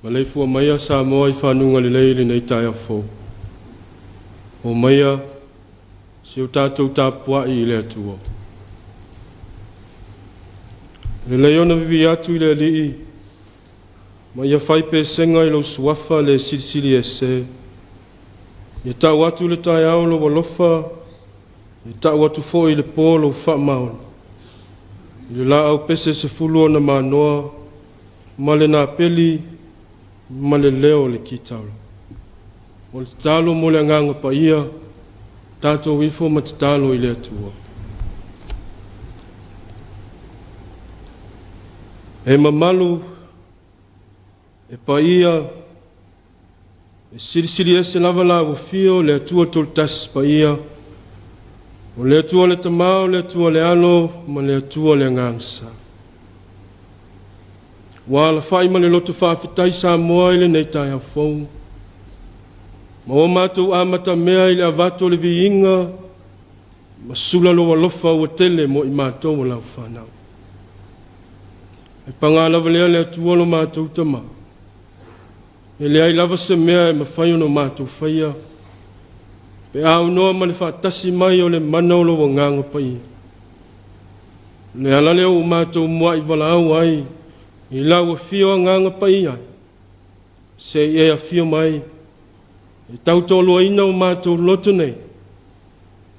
Maleifua maia Samoa i fanuga lelei i lenei taeao fou. Omaia si o tatou tapuai i le Atua. Lelei ona vivii atu i le Alii ma ia fai pesega i lou suafa le Silisili Ese. Ia tau atu le taeao lou alofa, ia tau atu foi i le po lou faamaoni. I le laau pese 10 ona manoa, ma le napeli ma le leo o le kitaula. O le tatalo mo le agaga paia, tatou ifo ma tatalo i le Atua. E mamalu, e paia, e silisili ese lava la ua fio le Atua Tolutasi paia, o le Atua le Tama, o le Atua le Alo, ma le Atua le Agaga Sa. Ua alafai ma le loto faafetai Samoa i lenei taeao fou. Ma o matou amatamea i le avatu o le viiga ma sula lou alofa ua tele mo i matou o lau fanau. E paga lava lea le Atua lo matou Tama. E leai lava se mea e mafai ona matou faia, pe aunoa ma le faatasi mai o le mana o lou agaga paia. O le ala lea ua matou muai valaau ai i lau afio agaga paia ai, se i e afio mai e tautoaluaina o matou loto nei,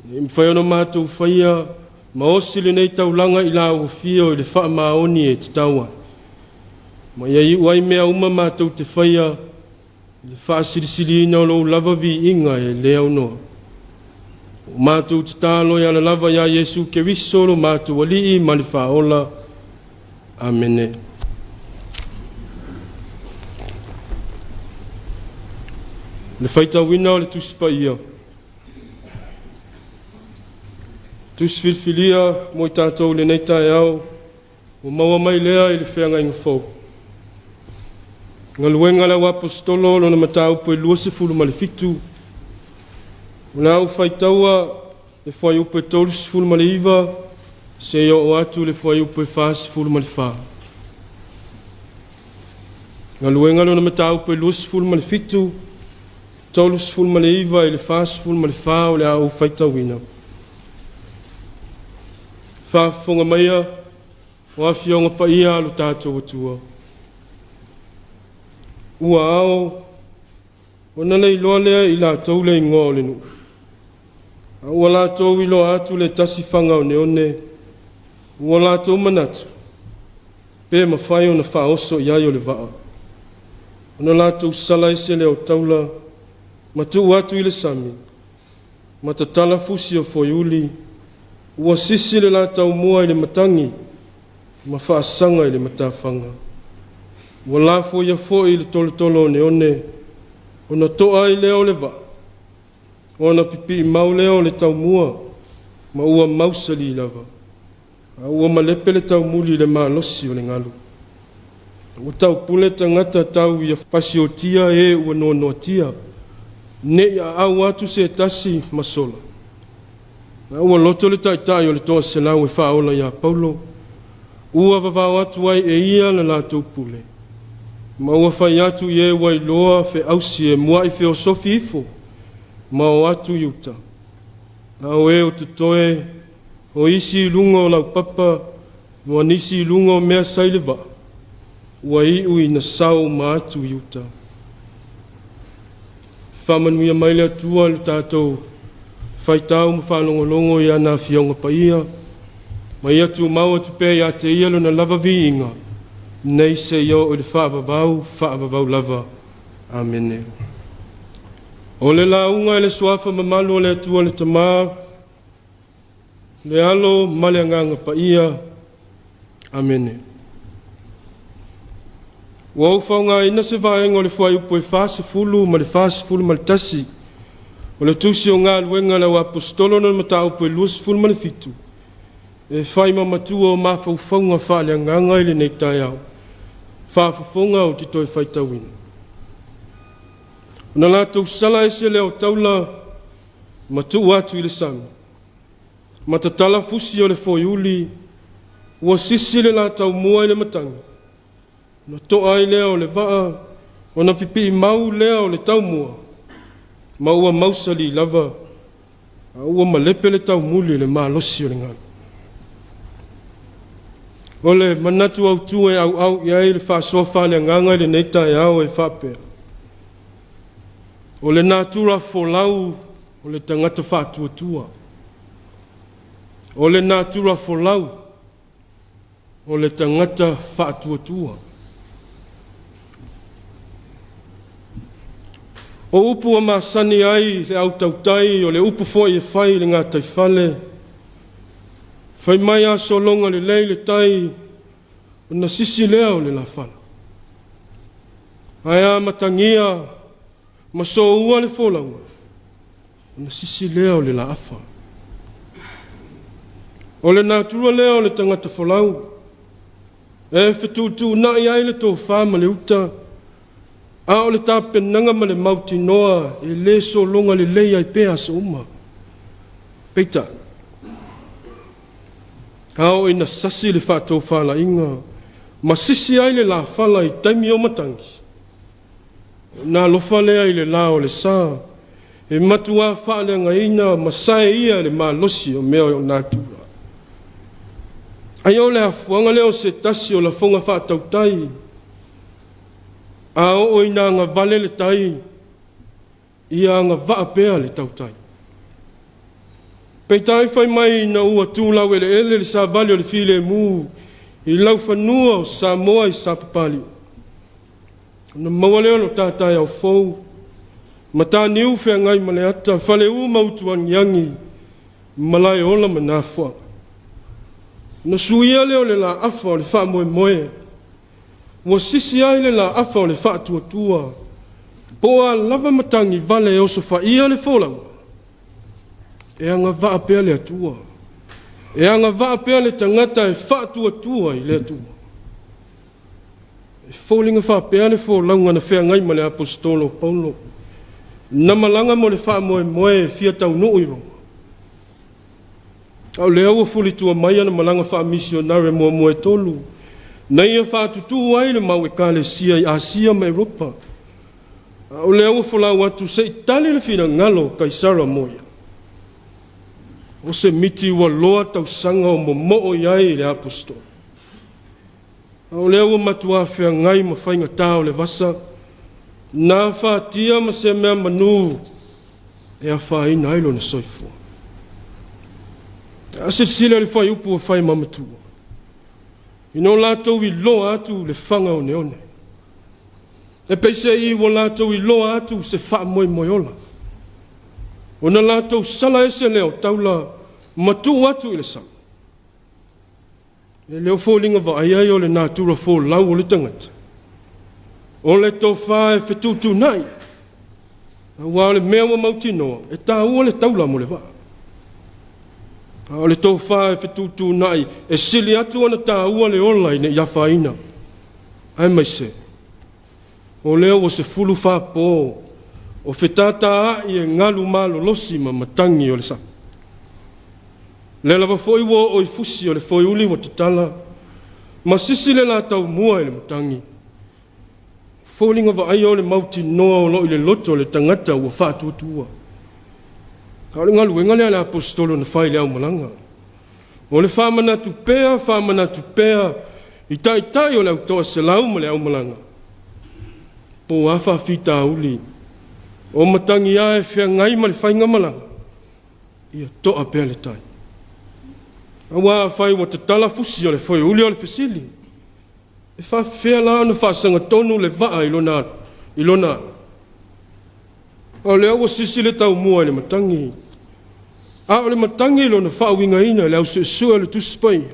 ne i mafai ona matou faia ma osi lenei taulaga i lau afio i le faamaoni e tatau ai. Ma ia iu ai mea uma matou te faia i le faasilisiliina o lou lava viiga e le aunoa. O matou tatalo e ala lava iā Iesu Keriso lo matou Alii ma le Faaola. Amene. Le faitauina o le Tusi Paia. Tusi filifilia mo i tatou i lenei taeao, ua maua mai lea i le feagaiga fou. Galuega a le Auaposetolo lona mataupu e 27, o le a ou faitaua le fuaiupu e 39 seia oo atu i le fuaiupu e 44. Galuega lona mataupu e 27, 39 i le 44 o le a ou faitauina. Faafofoga maia o Afioga Paia a lo tatou Atua. Ua ao ona le iloa lea i latou le igoa o le nuu, a ua latou iloa atu le tasi faga oneone, ua latou manatu, pe mafai ona faaoso i ai o le vaa, ona latou sala ese lea o taula, ma tuu atu i le sami, ma tatala fusi o foiuli, ua sisi le la taumua i le matagi, ma faasaga i le matafaga. Ua lafoia foi le tolotolo oneone, ona toa ai lea o le vaa, ona pipii mau lea o le taumua, ma ua mausali lava, a ua malepe le taumuli i le malosi o le galu. Ua taupule tagata tau ia fasiotia e ua noanoatia, ne i aau atu se tasi ma sola. A ua loto le taitai o le 100 e faaola iā Paulo, ua vavao atu ai e ia le latou pule, ma ua fai atu i e ua iloa feausi e muai feosofi ifo, ma o atu i uta. A o e o totoe, o isi i luga o laupapa, ma nisi i luga o mea sa i le vaa, ua iu ina sao uma atu i uta. Faamanuia mai le Atua i le tatou faitau ma faalogologo i ana afioga paia, ma ia tumau atu pea ia te ia lona lava viiga, nei seia oo i le faavavau, faavavau lava. Amene. O le lauga i le suafa mamalu o le Atua le Tama, le Alo ma le Agaga Paia. Amene. Ua ou faaaogaina se vaega o le fuaiupu e 40 ma le 41 o le Tusi o Galuega a le Auaposetolo lona mataupu e 27 e fai ma matua o mafaufauga faaleagaga i lenei taeao. Faafofoga ou te toe faitauina. Ona latou sala ese lea o taula ma tuu atu i le sami, ma tatala fusi o le foiuli, ua sisi le la taumua i le matagi, ona toa ai lea o le vaa, Ona pipii mau lea o le taumua, ma ua mausali lava, a ua malepe le taumuli i le malosi o le galu. O le manatu autu e auau i ai le faasoa faaleagaga i lenei taeao e faapea, o le natura folau o le tagata faatuatua. O le natura folau o le tagata faatuatua. O upu ua masani ai le au tautai, o le upu foi e fai i le gataifale, fai mai a sologa lelei le tai, ona sisi lea o le lafala. Ae a matagia ma soua le folauga, ona sisi lea o le laafa. O le natura lea o le tagata folau, e fetuutuunai ai le tofa ma le uta, a o le tapenaga ma le mautinoa e le sologa lelei ai pea aso uma. Peitai, a oo ina sasi le faatofalaiga ma sisi ai le lafala i taimi o matagi, ona alofa lea i le la o le sa, e matuā faaleagaina ma saeia e le malosi o mea o natura. Ai o le afuaga lea o se tasi o lafoga faatautai, a oo ina agavale le tai, ia agavaa pea le tautai. Peitai fai mai ina ua tu laueleele le savali o le filemu i laufanua o Samoa i Sapapalii, ona maua lea o lo ta taeao fou, Mataniu feagai ma le ata, Faleu ma Utuagiagi, Malaeola ma Nafoaga. Ona suia lea o le laafa o le faamoemoe, ua sisi ai le laafa o le faatuatua, po o a lava matagi vale e osofaia le folauga, e agavaa pea le Atua, e agavaa pea le tagata e faatuatua i le Atua. E foliga faapea le folauga na feagai ma le Aposetolo o Paulo, na malaga mo le faamoemoe e fia taunuu i Roma. A o lea ua fulitua mai ana malaga faamisionare muamua e 3, na ia faatutū ai le mau ekalesia i Asia ma Eropa. A o lea ua folau atu se i tali le finagalo o Kaisara mo ia. O se miti ua loa tausaga o momoo i ai le Aposetolo. A o lea ua matuā feagai ma faigatā o le vasa, na afatia ma se mea manu e afaina ai lona soifua. A silasila i le fuaiupu ua fai mamatua, ina o latou iloa atu le faga oneone, e peiseai ua latou iloa atu se faamoemoe ola, ona latou sala ese lea o taula ma tuu atu i le sami. E le o foliga vaaia ia o le natura folau o le tagata, o le tofa e fetuutuunai, aua o le mea ua mautinoa, e taua le taula mo le vaa. A o le tofa e fetuutuunai, e sili atu ona taua le ola ina i afaina. Aemaise, o lea ua 14 po o fetataai e galu malolosi ma matagi o le sami. Lea lava foi ua oo i fusi o le foeuli ua tatala, ma sisi le la taumua i le matagi. Foliga vaaia o le mautinoa o lo o i le loto o le tagata ua faatuatua. A o le galuega lea a le Aposetolo na fai i le aumalaga, o le faamanatu pea, faamanatu pea i taitai o le au toaselau ma le aumalaga, po o a faafitauli o matagiā e feagai ma le faigamalaga, ia toa pea le tai. Aua afai ua tatala fusi o le foeuli o le fesili, e faafefea la ona faasagatonu le vaa i lona ala? A o lea ua sisi le taumua i le matagi, a o le matagi i lona faauigaina i le au suesue o le Tusi Paia,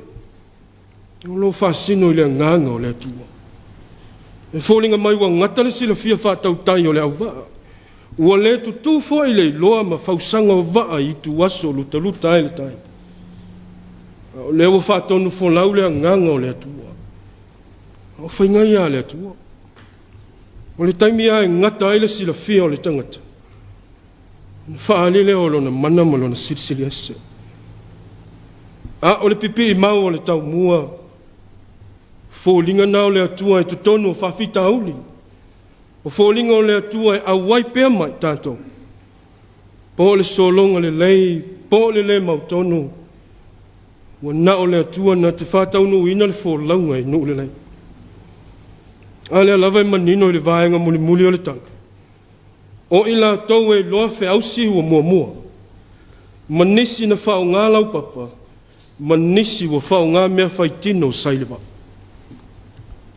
o lo o faasino i le agaga o le Atua. E foliga mai ua gata le silafia faatautai o le auvaa, ua le tutū foi le iloa ma fausaga o vaa i ituaso lutaluta ai le tai. A o lea ua faatonu folau le agaga o le Atua. A o faiga ia a le Atua. O le taimi lava e gata ai le silafia o le tagata, ona faaali lea o lona mana ma lona silisili ese. A o le pipii mau o le taumua, foliga na o le Atua i totonu o faafitauli. O foliga o le Atua e auai pea ma i tatou, po o le sologa lelei, po o le lē mautonu, ua na o le Atua na te faataunuuina le folauga i nuu lelei. A lea lava e manino i le vaega mulimuli o le tala, o i latou e iloa feausi ua muamua, ma nisi na faaaoga laupapa, ma nisi ua faaaoga mea faitino sa i le vaa.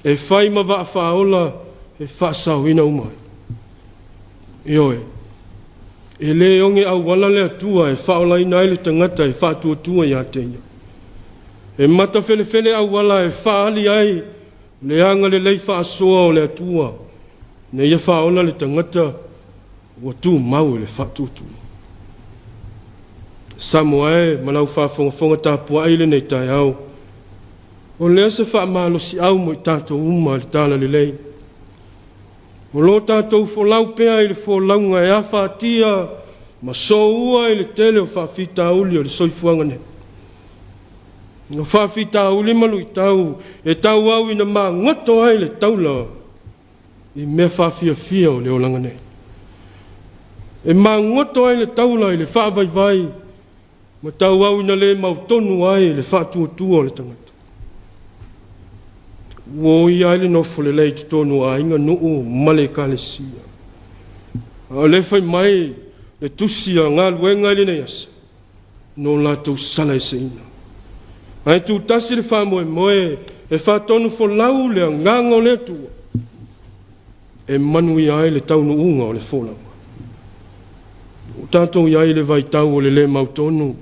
E fai ma vaa faaola e faasaoina uma ai. Ioe, e le oge auala le Atua e faaolaina ai le tagata e faatuatua ia te Ia. E matafelefele auala e faaali ai le agalelei faasoa o le Atua ina ia faaola le tagata ua tumau i le faatuatua. Samoa e ma lau faafogafoga tapuai i lenei taeao, o lea se faamalosiau mo i tatou uma i le talalelei. O lo o tatou folau pea i le folauga e afatia ma soua i le tele o faafitauli o le soifuaga nei. O faafitauli ma luitau e tauau ina magoto ai le taula i mea faafiafia o le olaga nei. E magoto ai le taula i le faavaivai ma tauau ina le mautonu ai le faatuatua o le tagata. Ua oia ai le nofo lelei i totonu o aiga, nuu ma le ekalesia. A o lea fai mai le tusi a galuega i lenei aso, no latou sala eseina. Ae tutasi le faamoemoe e faatonu folau le agaga o le Atua e manuia ai le taunuuga o le folauga. Ua tatou i ai i le vaitau o le lē mautonu,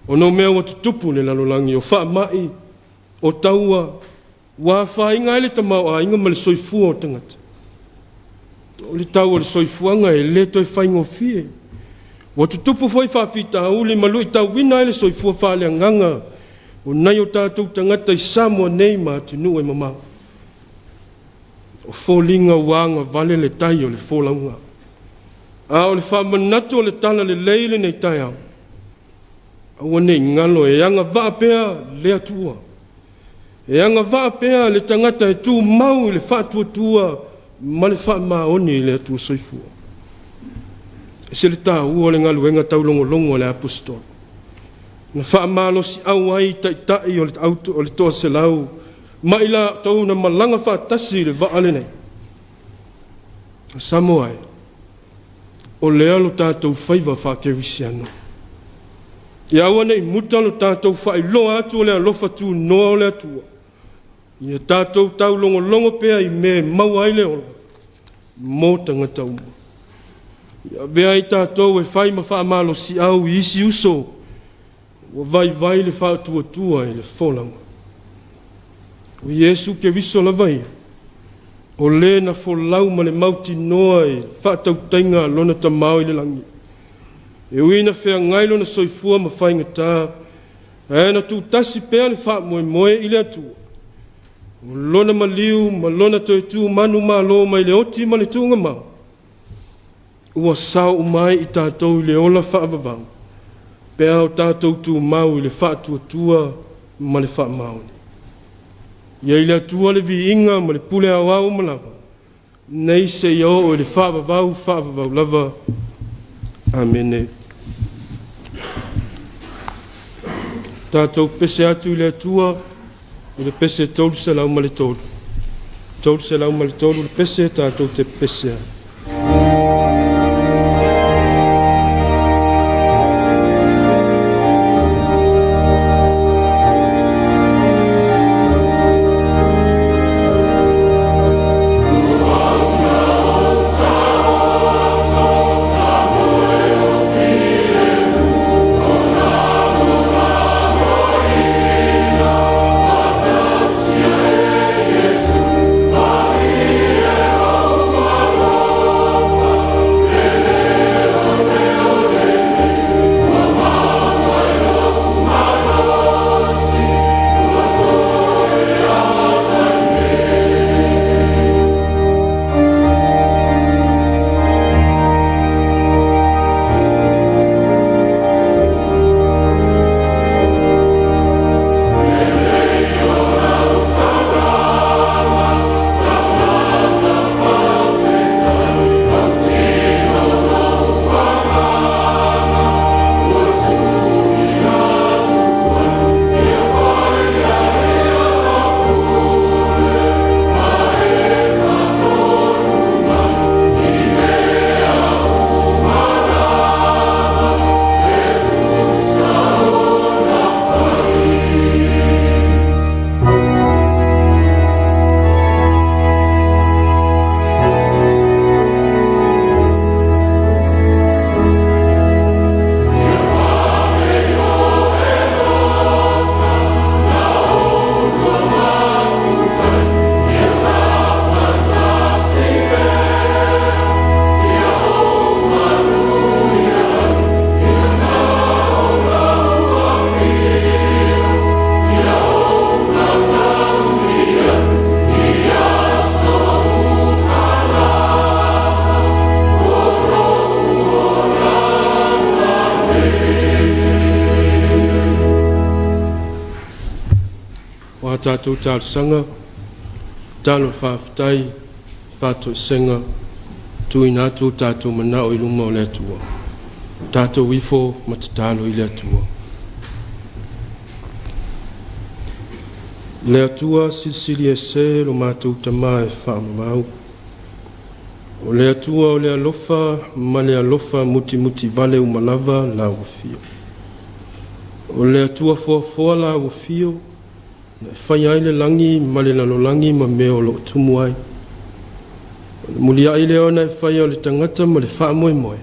ona o mea ua tutupu i le lalolagi, o faamai, o taua, ua afaina ai le tamaoaiga ma le soifua o tagata. O le tau o le soifuaga e le toe faigofie. Ua tutupu foi faafitauli ma luitauina ai le soifua faaleagaga o nai o tatou tagata i Samoa nei ma atunuu e mamao. O foliga ua agavale le tai o le folauga. A o le faamanatu o le talalelei i lenei taeao, aua ne i galo e agavaa pea le Atua. E agavaa pea le tagata e tumau i le faatuatua ma le faamaoni i le Atua soifua. E ese le taua o le galuega taulogologo a le Aposetolo. Na faamalosiau ai taitai o le o le toaselau ma i latou na malaga faatasi i le vaa lenei. Samoa e, o lea lo tatou faiva faakerisiano. Ia aua ne i muta lo tatou faailoa atu o le alofa tunoa o le Atua. Ia tatou taulogologo pea i mea e maua ai le ola mo tagata uma. Ia avea ai tatou e fai ma faamalosiau i isi uso ua vaivai le faatuatua i le folauga. O Iesu Keriso lava ia, o le na folau ma le mautinoa i faatautaiga a lona Tama i le lagi. E ui ina feagai lona soifua ma faigata, ae na tuutasi pea le faamoemoe i le Atua. O lona maliu ma lona toe tu manumalo mai le oti ma le tuugamau, ua sao uma ai i tatou i le ola faavavau, pe a o tatou tumau i le faatuatua ma le faamaoni. Ia i le Atua le viiga ma le pule aoao uma lava, nei seia oo i le faavavau faavavau lava. Amene. Tatou pese atu i le Atua i le pese 303. 303 le pese tatou te pese ai. A tatou talosaga, tatalo faafetai, faatoesega, tuuina atu o tatou manao i luma o le Atua. Tatou ifo ma tatalo i le Atua. Le Atua silisili ese lo matou Tamā e faavavau, o le Atua o le alofa ma le alofa mutimutivale uma lava lau afio. O le Atua foafoa lau afio, na e faia ai le lagi ma le lalolagi ma mea o lo o tumu ai. O le muliai lea ona e faia o le tagata ma le faamoemoe,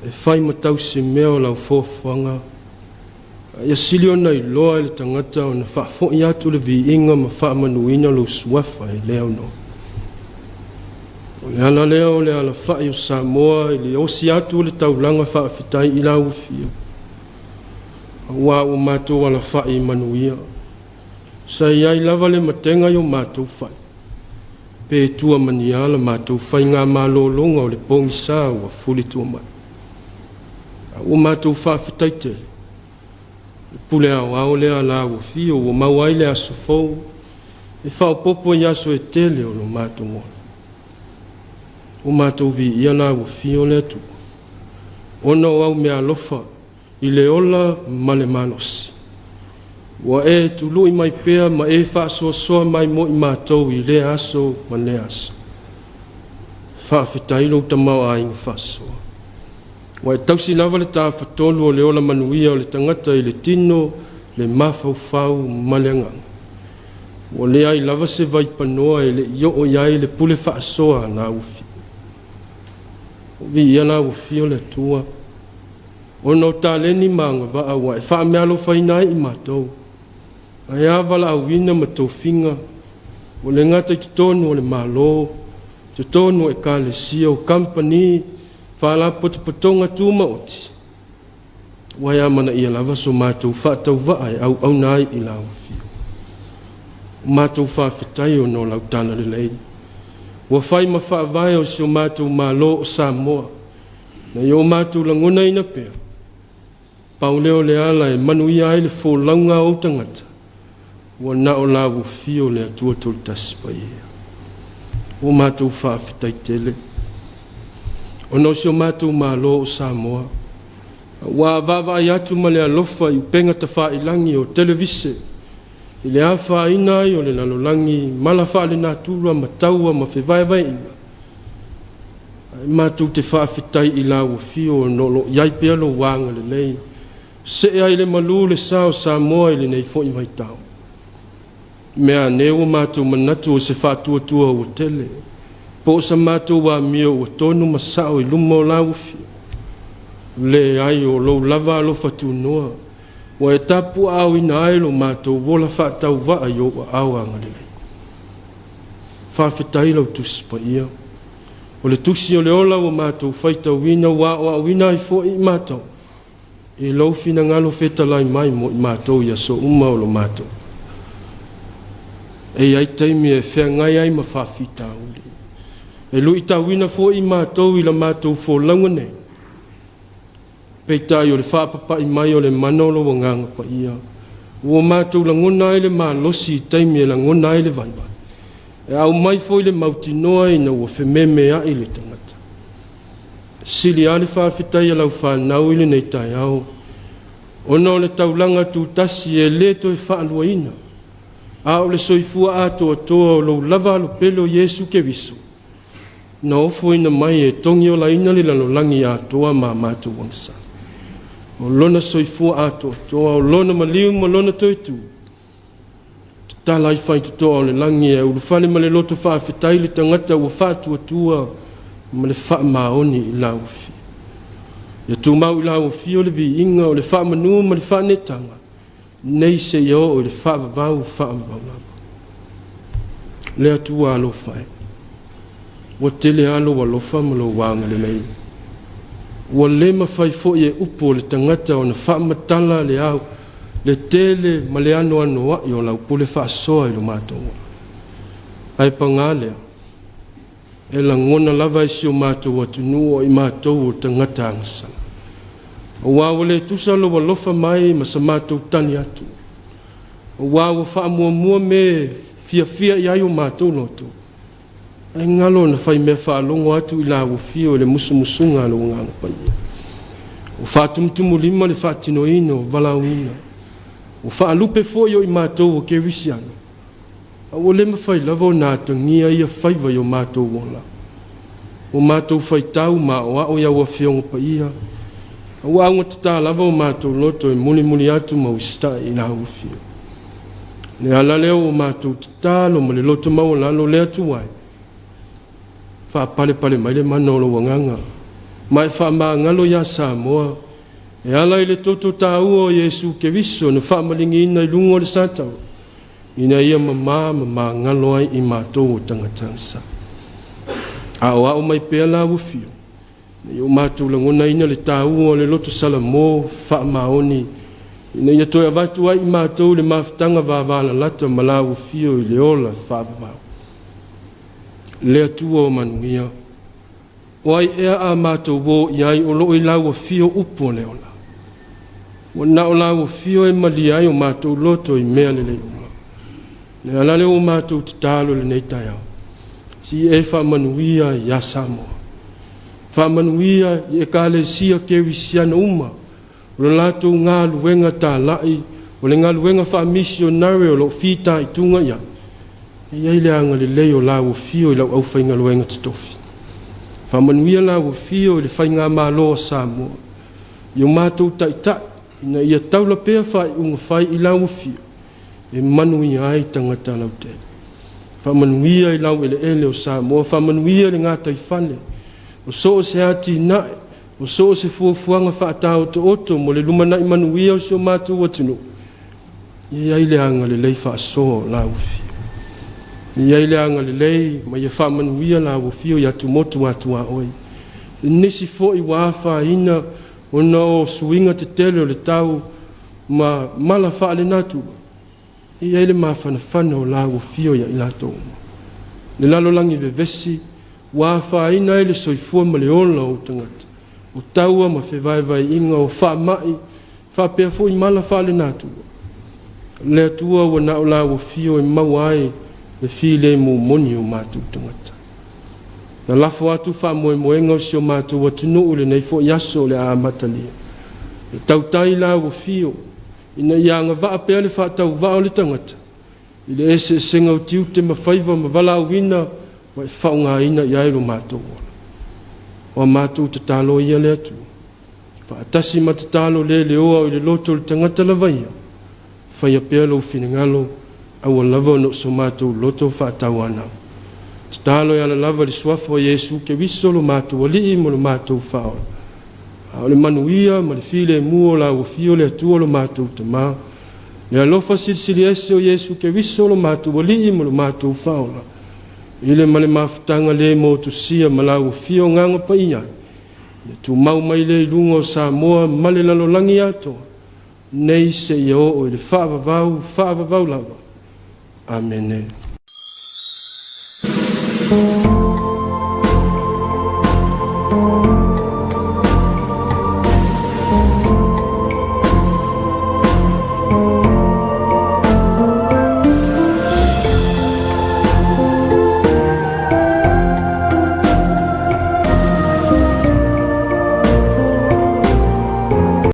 e fai ma tausimea o lau foafoaga, a ia sili ona iloa e le tagata ona faafoi atu le viiga ma faamanuina lou suafa e le aunoa. O le ala lea o le alafai o Samoa i le osi atu o le taulaga faafetai i lau afio, aua ua matou alafai i manuia. Sa i ai lava le matega i o matou fai, pe tua ma ni a la matou faigamalologa o le pogisa ua fulitua mai. A ua matou faafetai tele, le pule aoao lea a lau afio ua maua ai le aso fou e faaopoopo i aso e tele o lo matou ola. Ua matou viia lau afio le Atua, ona o au meaalofa i le ola ma le malosi. Ua e tului mai pea ma e faasoasoa mai mo i matou i lea aso ma lea aso. Faafetai lou tamaoaiga faasoa. Ua e tausi lava le tafatolu o le ola manuia o le tagata i le tino, le mafaufau ma le agaga. Ua leai lava se vaipanoa e le i oo i ai le pule faasoa a lau afio. Viia lau afio le Atua, ona o taleni ma agavaa ua e faameaalofaina ai i matou, ae a valaauina ma tofiga, ua le gata i totonu o le Malo, totonu o Ekalesia, o kamupani, faalapotopotoga tumaoti, ua e amanaia lava so matou faatauvaa e auauna ai i lau afio. O matou faafetai ona o lau talalelei, ua fai ma faavae o si o matou Malo o Samoa, na ia o matou lagonaina pea, pau lea o le ala e manuia ai le folauga a ou tagata, ua na o lau afio le Atua Toletasi Paia. Ua matou faafetai tele, ona o si o matou Malo o Samoa, ua vaavaai atu ma le alofa i upega tafailagi o televise, i le afaina ai o le lalolagi, mala faalenatura ma taua ma fevaevaeaiga, ae matou te faafetai i lau afio ona o lo o i ai pea lou agalelei, see ai le malu le sa o Samoa i lenei foi vaitau. Mea ane ua matou manatu o se faatuatua ua tele, po o sa matou amio ua tonu ma sao i luma o lau afio. Leai, o lou lava alofa tunoa, ua e tapuaaoina ai lo matou ola faatauvaa i ou aao agalelei. Faafetai lau Tusi Paia. O le tusi o le ola ua matou faitauina ua aoaoina ai foi i matou i lou finagalo fetalai mai mo i matou i aso uma o lo matou. E i ai taimi e feagai ai ma faafitauli. E luitauina foi i matou i la matou folauga nei. Peitai o le faapapai mai o le mana o lou Agaga Paia, ua matou lagona ai le malosi i taimi e lagona ai le vaivai. E aumai foi le mautinoa ina ua fememeai le tagata. Sili lava le faafetai a lau fanau i lenei taeao, ona o le taulaga tutasi e le toe faaluaina, a o le soifua atoatoa o lou lava alopele o Iesu Keriso, na ofoina mai e togiolaina le lalolagi atoa ma a matou agasala. O lona soifua atoatoa, o lona maliu ma lona toe tu, tatala ai faitotoa o le lagi e ulufale ma le loto faafetai le tagata ua faatuatua ma le faamaoni i lau afio. Ia tumau i lau afio le viiga o le faamanu ma le faanetaga, nei seia oo i le faavavau faavavau lava. Le Atua alofa e, ua tele lava lou alofa ma lou agalelei. Ua le mafai foi e upu o le tagata ona faamatala le ao, le tele ma le anoanoai o lau pule faasoa i lo matou ola. Ae paga lea, e lagona lava e si o matou atunuu o i matou o tagata agasala. Aua ua le tusa lou alofa mai ma sa matou tali atu. Auā ua faamuamua mea e fiafia i ai o matou loto, ae galo ona faimea faalogo atu i lau afio i le musumusuga a lou Agaga Paia. Ua faatumutumulima le faatinoina o valaauina, ua faalupe foi o i matou o Kerisiano, a ua le mafai lava ona atagia ia faiva i o matou ola. Ua matou faitau ma aoao i au Afioga Paia, a ua augatata lava o matou loto e mulimuli atu ma usitai i lau Afio. O le ala lea ua matou tatalo ma le loto maualalo le Atua e, faapalepale mai le mana o lou Agaga, ma e faamagalo iā Samoa e ala i le toto taua o Iesu Keriso na faamaligiina i luga o le Sataua, ina ia mamā ma magalo ai i matou o tagata sa. Aoao mai pea lau Afio, ina ia o matou lagonaina le taua o le loto salamo faamaoni, ina ia toe avatu ai i matou le mafutaga vavalalata ma lau Afio i le ola faavavau. Le Atua o manuia, o ai ea a matou o i ai o loo i lau Afio upu o le ola. Ua na o lau Afio e malie ai o matou loto i mea lelei uma. Le ala lea ua matou tatalo i lenei taeao, si e faamanuia iā Samoa. Faamanuia i Ekalesia Kerisiano uma, o le latou galuega talai, o le galuega faamisionare o loo fitaituga i ai, e i ai le agalelei o lau Afio i lau aufaigaluega totofi. Faamanuia lau Afio i le faigamalo a Samoa, i o matou taitai, ina ia taula pea faaiuga fai i lau Afio, e manuia ai tagata lautele. Faamanuia i lau eleele o Samoa, faamanuia i le gataifale, o so o se atinae, o so o se fuafuaga faataotooto mo le lumanai manuia o si o matou atunuu, e i ai le agalelei faasoa o lau Afio. E i ai le agalelei ma ia faamanuia lau Afio i atumotu atuaoi. I nisi foi ua afaina ona o suiga tetele o le tau ma mala faalenatura, e i ai le mafanafana o lau Afio ia i latou uma. Le lalolagi vevesi ua afaina ai le soifua ma le ola o ou tagata, o taua ma fevaevaeaiga o faamai, faapea foi mala faalenatura. Le Atua ua na o lau Afio e maua ai le filemu moni o matou tagata. Na lafo atu faamoemoega o si o matou atunuu i lenei foi aso o le a amatalia. E tautai lau Afio ina ia agavaa pea le faatauvaa o le tagata i le eseesega o tiute ma faiva ma valaauina ma e faaaogaina i ai lo matou ola. O a matou tatalo ia le Atua, faatasi ma tatalo le leoa o i le loto o le tagata lava ia, faia pea lou finagalo, aua lava ona o so matou loto faatauanau. Tatalo e ala lava i le suafa o Iesu Keriso lo matou Alii ma lo matou Faaola. A o le manuia ma le filemu o lau Afio le Atua lo matou Tamā, le alofa silisili ese o Iesu Keriso lo matou Alii ma lo matou Faaola, i le ma le mafutaga le motusia ma lau Afio Agaga Paia, ia tumau mai lea i luga o Samoa ma le lalolagi atoa, nei seia oo i le faavavau, faavavau lava. Amene.